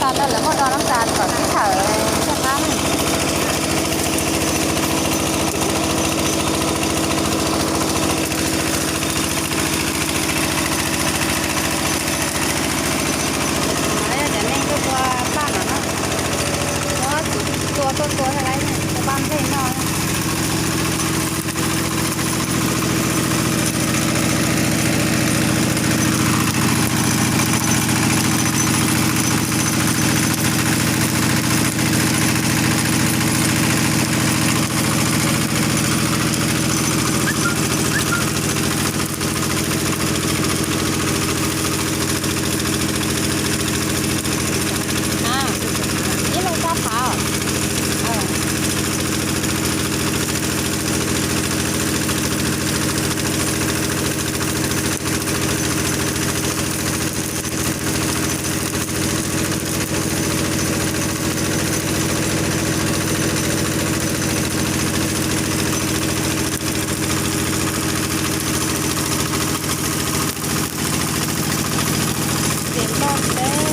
Tag no lawv muaj do nab tas kom tib thawm thiaj qab. Cov neeg tuaj tua paj no, muab tua tuaj tua thiaj li tua paj nplej noj. Ib leeg rau phav. Tim npoj teb,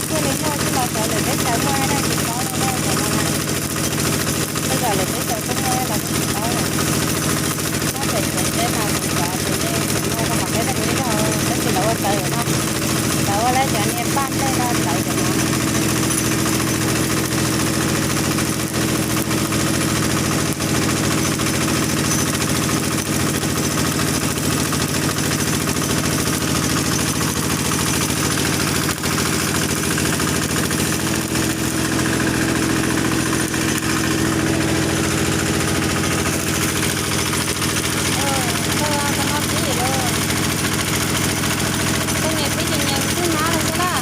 thiaj li muaj tib los xyov lwm teb chaws muaj dab tsi paub no na cov no na. Tej zaum lwm teb chaws kuj muaj los kuj tsis paub lawm. Nyob pem Suav teb mas kuv xyov tus nej tus no rau qhov peb tuaj mus ib zaug tab sis lawv ua txawv no, lawv ua lawv cov niag paj nplej no txawv cov no. Koj niam tib ces nyias xwb hnab los xwb na.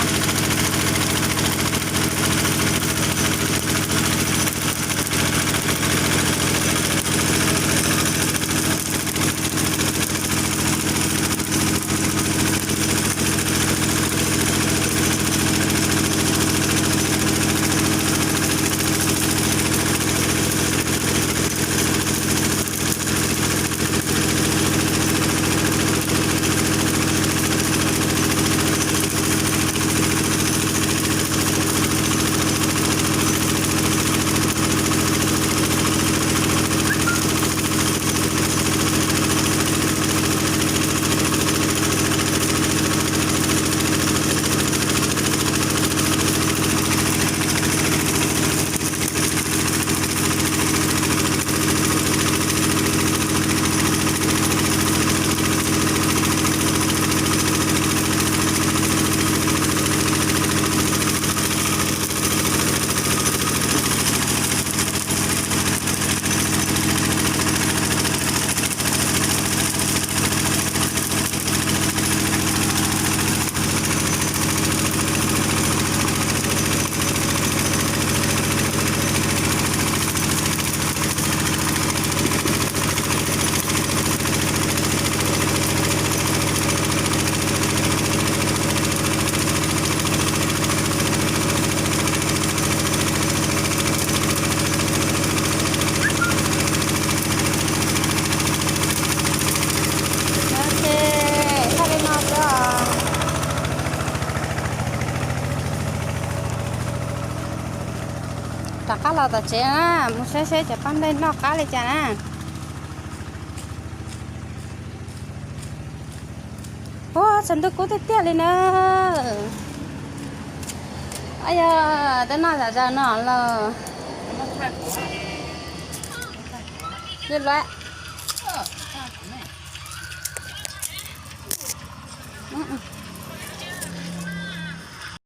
Ces txhob li no xwb os. Rov qab los tom tsev na, mus saib saib cov paj nplej noj qab li cas na. Ua tsaus ntuj kub tiag tiag li na. Yog twb noj zom zaws no los. Lwj luaj.